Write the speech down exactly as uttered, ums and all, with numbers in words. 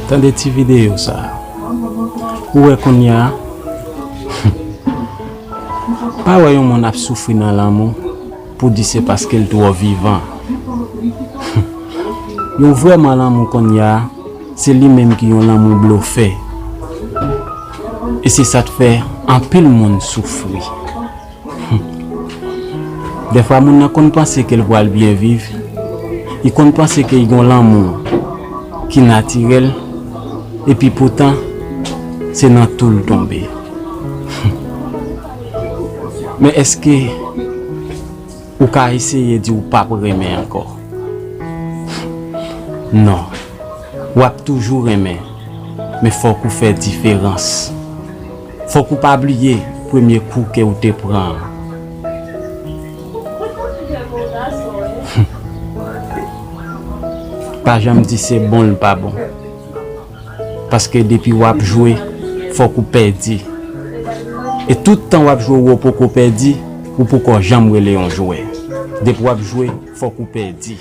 Tande ti videyo sa. Ou wè kounye a, pa wè yon moun ap soufri nan lanmou pou di se paske l twò vivan. Yon vrè man lanmou kounye a, se li menm ki yon lanmou blofè. E se sa k fè anpil moun soufri. Dèfwa moun nan konn panse ke l pral byen viv, li konn panse ke li gon lanmou ki natirèl, epi poutan se nan twou l tonbe. Men èske ou ka eseye di w p ap renmen ankò? Non. W ap toujou renmen, men fòk ou fè diferans. Fòk ou pa bliye premye kou ke ou te pran an. Pa janm di se bon l pa bon. Paske depi w ap jwe, fòk ou pèdi. E tout tan w ap jwe ou poko pèdi, ou poko janm rele yon jwè. Depi w ap jwe, fòk ou pèdi.